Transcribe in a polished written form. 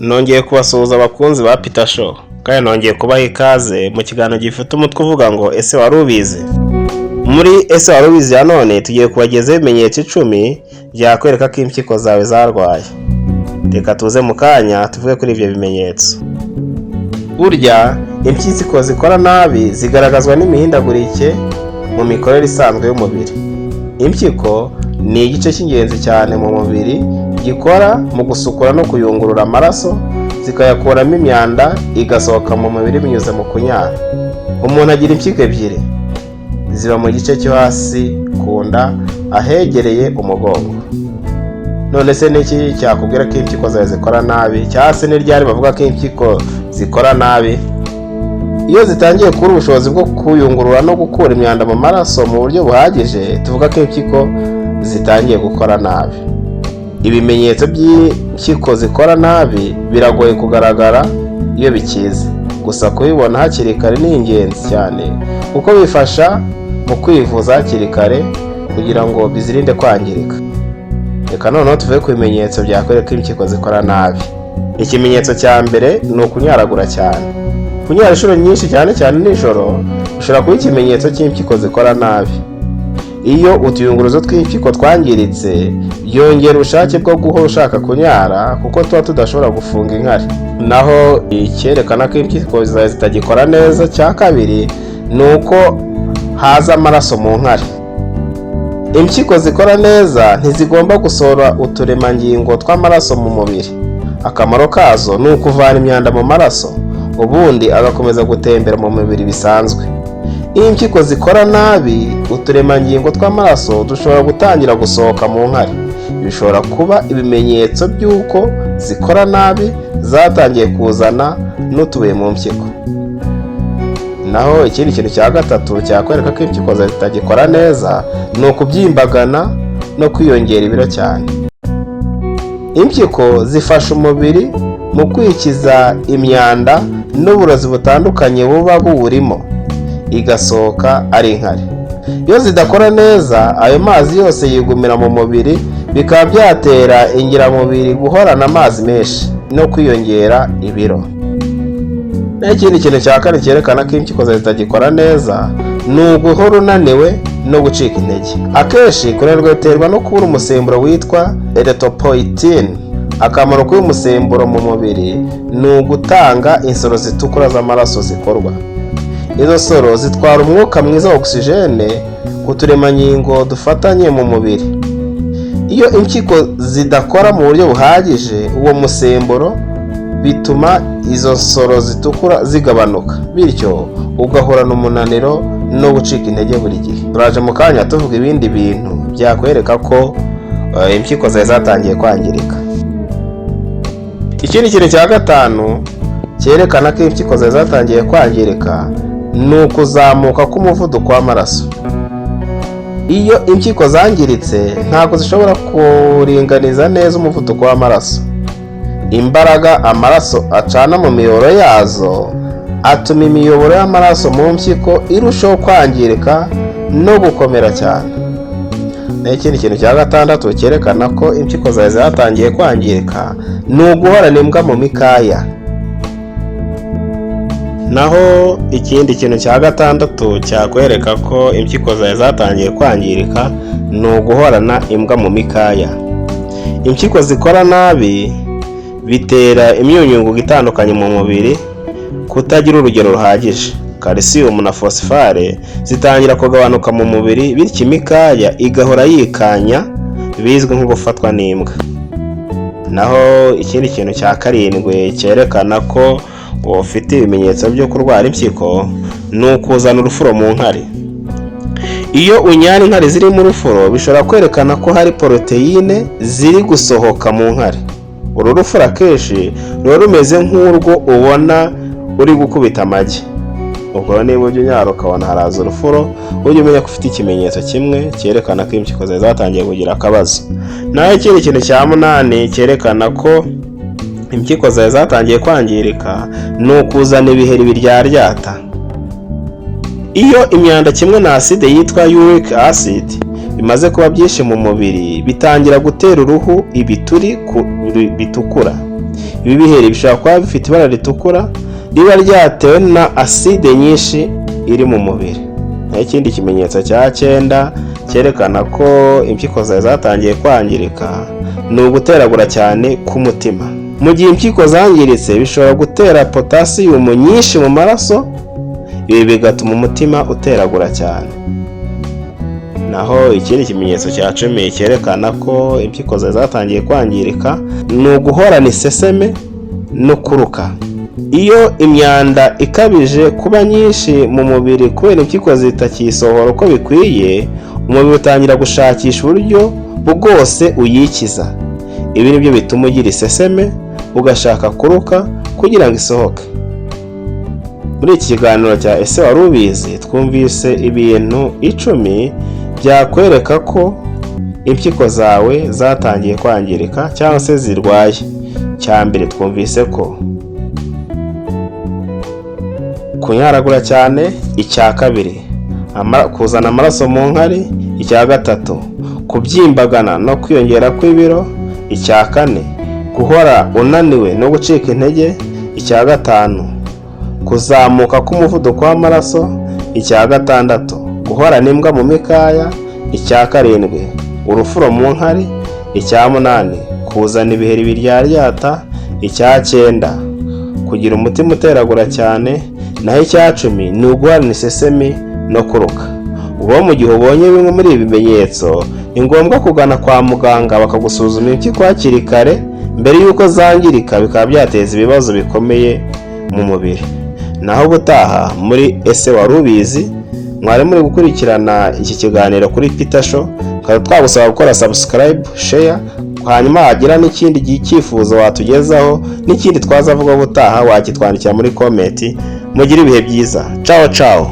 Nongeye kubasuhuza abakunzi ba Peter Show, kandi nongeye kubaha ikaze mu kiganiro gifite umutwe uvuga ngo "Ese wari ubizi?" Muri "Ese wari ubizi" ya none tugiye kubagezaho ibimenyetso 10 byakwereka ko impyiko zawe zarwaye. Reka tuze mu kanya tuvuge kuri ibyo bimenyetso. Burya impyiko zikora nabi zigaragazwa n'imihindagurike mu mikorere isanzwe y'umubiri. Impyiko ni igice cy'ingenzi cyane mu mubiri gikora mu gusukura no kuyungurura amaraso, zikayakuramo imyanda igasohoka mu mubiri binyuze mu kunyara. Umuntu agira impyiko ebyiri, ziba mu gice cyo hasi ku nda ahegereye umugongo. None se ni iki cyakubwira ko impyiko zawe zikora nabi, cyangwa se ni ryari bavuga ko impyiko zikora nabi? Iyo zitangiye kubura ubushobozi bwo kuyungurura no gukura imyanda mu maraso mu buryo buhagije, tuvuga ko impyiko zitangiye gukora nabi. Ibimenyetso by'impyiko zikora nabi biragoye kugaragara iyo bikiza, gusa kubibona hakiri kare ni ingenzi cyane kuko bifasha mu kwivuza hakiri kare kugira ngo bizirinde kwangirika. Reka noneho tuve ku bimenyetso byakwereka ko impyiko zikora nabi. Ikimenyetso cya mbere ni ukunyaragura cyane. Kunyara inshuro nyinshi, cyane cyane nijoro, bishobora kuba ikimenyetso cy'impyiko zikora nabi. Iyo utuyunguruzo tw'impyiko twangiritse, byongera ubushake bwo guhora ushaka kunyara kuko tuba tudashobora gufunga inkari. Naho icyerekana ko impyiko zawe zitagikora neza cya kabiri ni uko haza amaraso mu nkari. Impyiko zikora neza ntizigomba gusohora uturemangingo tw'amaraso mu mubiri. Akamaro kazo ni ukuvana imyanda mu maraso, ubundi agakomeza gutembera mu mubiri bisanzwe. Iyo impyiko zikora nabi, uturemangingo tw'amaraso dushobora gutangira gusohoka mu nkari. Bishobora kuba ibimenyetso by'uko zikora nabi, zatangiye kuzana n'utubuye mu mpyiko. Naho ikindi kintu cya gatatu cyakwereka ko impyiko zawe zitagikora neza ni ukubyimbagana no kwiyongera ibiro cyane. Impyiko zifasha umubiri mu kwikiza imyanda n'uburozi butandukanye buba buwurimo, igasohoka ari inkari. Iyo zidakora neza, ayo mazi yose yigumira mu mubiri, bikaba byatera ingiramubiri guhorana amazi menshi no kwiyongera ibiro. N'ikindi kintu cya kane cyerekana ko impyiko zawe zitagikora neza ni uguhora unaniwe no gucika intege. Akenshi kunanirwa biterwa no kubura umusemburo witwa erythropoietin. Akamaro k'uyu musemburo mu mubiri ni ugutanga insoro zitukura z'amaraso zikorwa. Izo nsoro zitwara umwuka mwiza wa ogisijene ku turemangingo dufatanye mu mubiri. Iyo impyiko zidakora mu buryo buhagije uwo musemburo, bituma izo nsoro zitukura zigabanuka, bityo ugahorana umunaniro no gucika intege buri gihe. Turaje mu kanya tuvuga ibindi bintu byakwereka ko impyiko zawe zatangiye kwangirika. Ikindi kintu cya gatanu cyerekana ko impyiko zawe zatangiye kwangirika ni ukuzamuka k'umuvuduko w'amaraso. Iyo impyiko zangiritse, ntabwo zishobora kuringaniza neza umuvuduko w'amaraso. Imbaraga amaraso acana mu miyoboro yazo atuma imiyoboro y'amaraso mu mpyiko irushaho kwangirika no gukomera cyane. N'ikindi kintu cya gatandatu cyerekana ko impyiko zawe zatangiye kwangirika ni uguhorana imbwa mu mikaya. Naho ikindi kintu cya gatandatu cyakwereka ko impyiko zawe zatangiye kwangirika ni uguhorana imbwa mu mikaya. Impyiko zikora nabi bitera imyunyungugu itandukanye mu mubiri kutagira urugero ruhagije. Kalisiyumu na fosifare zitangira kugabanuka mu mubiri, bityo imikaya igahora yikanya, bizwi nko gufatwa n'imbwa. Naho ikindi kintu cya karindwi cyerekana ko ufite ibimenyetso byo kurwara impyiko ni ukuzana urufuro mu nkari. Iyo unyara inkari zirimo urufuro, bishobora kwerekana ko hari poroteyine ziri gusohoka mu nkari. Uru rufuro akenshi ruba rumeze nk'urwo ubona uri gukubita amagi. Ubwo niba ujya unyara ukabona haraza urufuro, ujye umenya ko ufite ikimenyetso kimwe cyerekana ko impyiko zawe zatangiye kugira akabazo. Naho ikindi kintu cya munani cyerekana ko impyiko zawe zatangiye kwangirika ni ukuzana ibiheri biryaryata. Iyo imyanda kimwe na aside yitwa uric acid bimaze kuba byinshi mu mubiri, bitangira gutera uruhu ibituri bitukura. Ibi biheri bishobora kuba bifite ibara ritukura riba ryatewe na aside nyinshi iri mu mubiri. Naho ikindi kimenyetso cya cyenda cyerekana ko impyiko zawe zatangiye kwangirika ni uguteragura cyane k'umutima. Mu gihe impyiko zangiritse, bishobora gutera potasiyumu nyinshi mu maraso, ibi bigatuma umutima uteragura cyane. Naho ikindi kimenyetso cya 10 cyerekana ko impyiko zawe zatangiye kwangirika ni uguhorana iseseme no kuruka. Iyo imyanda ikabije kuba nyinshi mu mubiri kubera impyiko zitakisohora uko bikwiye, umubiri utangira gushakisha uburyo bwose uyikiza. Ibi ni byo bituma ugira iseseme, ugashaka kuruka kugira ngo isohoke. Muri iki kiganiro cya "Ese wari ubizi?", twumvise ibintu 10 byakwereka ko impyiko zawe zatangiye kwangirika cyangwa se zirwaye. Cya mbere twumvise ko kunyaragura cyane, icya kabiri kuzana amaraso mu nkari, icya gatatu kubyimbagana no kwiyongera kw'ibiro, icya kane guhora unaniwe no gucika intege, icya gatanu kuzamuka k'umuvuduko w'amaraso, icya gatandatu guhorana imbwa mu mikaya, icya karindwi urufuro mu nkari, icya munani kuzana ibiheri biryaryata, icya cyenda kugira umutima uteragura cyane, naho icya 10 ni uguhorana isesemi no kuruka. Ubwo mu gihe ubonye bimwe muri ibi bimenyetso, ni ngombwa kugana kwa muganga bakagusuzuma impyiko hakiri kare mbere y'uko zangirika bikaba byateza ibibazo bikomeye mu mubiri. Naho ubutaha muri "Ese wari ubizi?". Mwari muri gukurikirana iki kiganiro kuri Peter Show, tukaba twagusaba gukora subscribe, share, hanyuma wagira n'ikindi cyifuzo watugezaho n'ikindi twazavuga ubutaha wakitwandikira muri comment. Mugire ibihe byiza. Ciao ciao.